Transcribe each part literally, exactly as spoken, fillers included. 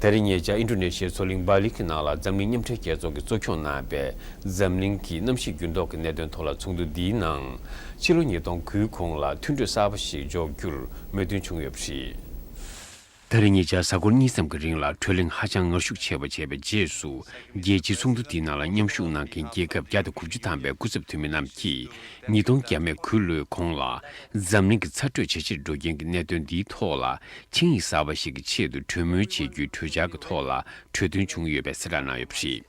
ད་རེས་ཉེ་ཆར་ཨིན་ཌོ་ནེ་ཤི་ཡའི་མཚོ་གླིང་བཱ་ལི་གི་ནང་ལ་འཛམ་གླིང་མཉམ་འབྲེལ་རྒྱལ་ཚོགས་ཀྱིས་གཙོ་སྐྱོང་གནང་བའི་འཛམ་གླིང་གི་གནམ་གཤིས་འགྱུར་ལྡོག་གི་གནད་དོན་ཐོག་ལ་ཚོགས་འདུ་འདིའི་ནང་། ཕྱི་ལོ་ཉིས་སྟོང་དགུའི་གོང་ལ་མཐུན་གྲོས་གསར་པ་ཞིག་འཇོག་རྒྱུར་མོས་མཐུན་བྱུང་ཡོད་པ་རེད། ད་རེས་ཉེ་ཆར་གཟའ་འཁོར་གཉིས་ཙམ་གྱི་རིང་ལ་དྲོད་གླེང་ཧ་ཅང་ངར་ཤུགས་ཆེ་བ་བྱས་པའི་རྗེས་སུ། རྒྱལ་སྤྱིའི་ཚོགས་འདུ་འདིའི་ནང་ལ་མཉམ་ཞུགས་གནང་མཁན་རྒྱལ་ཁབ་བརྒྱ་དང་དགུ་བཅུ་ཐམ་པའི་སྐུ་ཚབ་འཐུས་མི་རྣམས་ཀྱིས། ཉིས་སྟོང་བརྒྱ་མེད་དགུ་ལོའི་གོང་ལ་འཛམ་གླིང་གི་ཚ་དྲོད་ཇེ་ཆེར་འགྲོ་རྐྱེན་གྱི་གནད་དོན་འདིའི་ཐོག་ལ་ཆིངས་ཡིག་གསར་པ་ཞིག་གི་ཆེད་དུ་གྲོས་མོལ་བྱེད་རྒྱུའི་གྲོས་འཆར་གྱི་ཐོག་ལ་གྲོས་མཐུན་བྱུང་ཡོད་པའི་གསལ་བསྒྲགས་གནང་ཡོད་པ་རེད།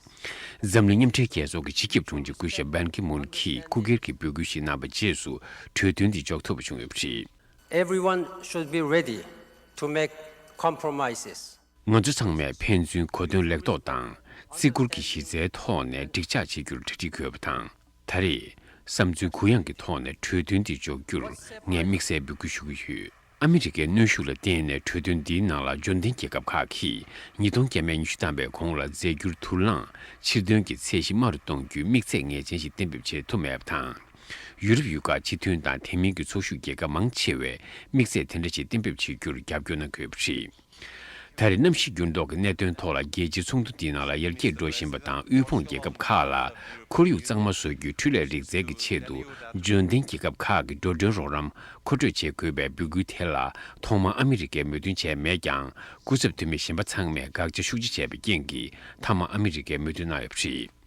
འཛམ་གླིང་མཉམ་འབྲེལ་རྒྱལ་ཚོགས་ཀྱི་སྤྱི་ཁྱབ་དྲུང་ཆེ་སྐུ་ཞབས་བན་ཀི་མུན་གྱིས་སྐུ་སྒེར་གྱི་འབོད་སྐུལ་ཞིག་གནང་བའི་རྗེས་སུ་གྲོས་མཐུན་འདི་འཇོག་ཐུབ་པ་བྱུང་ཡོད་པ་རེད། Everyone should be ready to make compromises. ང་ཚོ་ཚང་མས་ཕན་ཚུན་གོ་དོན་ལེགས་རྟོགས་དང་བརྩི་བཀུར་གྱི་གཞི་རྩའི་ཐོག་ནས་འགྲིག་འཇགས་བྱེད་རྒྱུར་གྲ་སྒྲིག་དགོས་པ་དང་། ད་རེས་བསམ་ཚུལ་གུ་ཡངས་ཀྱི་ཐོག་ནས་གྲོས་མཐུན་འདི་འཇོག་རྒྱུར་ངས་དམིགས་བསལ་འབོད་སྐུལ་ཞུ་གི་ཡོད། ཨ་མི་རི་ཀའི་གནོན་ཤུགས་ལ་བརྟེན་ནས་གྲོས་མཐུན་འདིའི་ནང་ལ་འབྱོར་ལྡན་རྒྱལ་ཁབ་ཁག་གིས་ཉིས་སྟོང་བརྒྱ་མེད་ཉི་ཤུ་ཐམ་པའི་གོང་ལ་རྫས་འགྱུར་དུག་རླངས་ཕྱིར་ཐོན་གྱི་ཚད་གཞི་དམའ་རུ་གཏོང་རྒྱུའི་དམིགས་ཚད་ངེས་ཅན་ཞིག་གཏན་འབེབས་བྱེད་ཐུབ་མེད་པ་དང་། ཡུ་རོབ་ཡུལ་ཁག་སྤྱི་མཐུན་དང་དེ་མིན་གྱི་ཚོགས་ཞུགས་རྒྱལ་ཁབ་མང་ཆེ་བས་དམིགས་ཚད་དེ་འདྲ་ཞིག་གཏན་འབེབས་བྱེད་རྒྱུར་རྒྱབ་སྐྱོར་གནང་དགོས་པ་རེད། ད་རེས་གནམ་གཤིས་འགྱུར་ལྡོག་གི་གནད་དོན་ཐོག་ལ་རྒྱལ་སྤྱིའི་ཚོགས་འདུ་འདིའི་ནང་ལ་ཡར་རྒྱས་འགྲོ་བཞིན་པ་དང་། དབུལ་ཕོངས་རྒྱལ་ཁབ་ཁག་ལ་ཁོར་ཡུག་གཙང་མ་བཟོ་རྒྱུའི་འཕྲུལ་ལས་རིག་རྩལ་གྱི་ཆེད་དུ་འབྱོར་ལྡན་རྒྱལ་ཁབ་ཁག་གི་འགྲོ་གྲོན་རོགས་རམ་མཁོ་སྤྲོད་བྱེད་དགོས་པའི་འབོད་སྐུལ་དེ་ལ་ཐོག་མར་ཨ་མི་རི་ཀས་མོས་མཐུན་བྱས་མེད་ཀྱང་། སྐུ་ཚབ་འཐུས་མི་གཞན་པ་ཚང་མས་དགག་བྱ་ཤུགས་ཆེ་བྱས་པའི་རྐྱེན་གྱིས་མཐའ་མར་ཨ་མི་རི་ཀས་མོས་མཐུན་གནང་ཡོད་པ་རེད།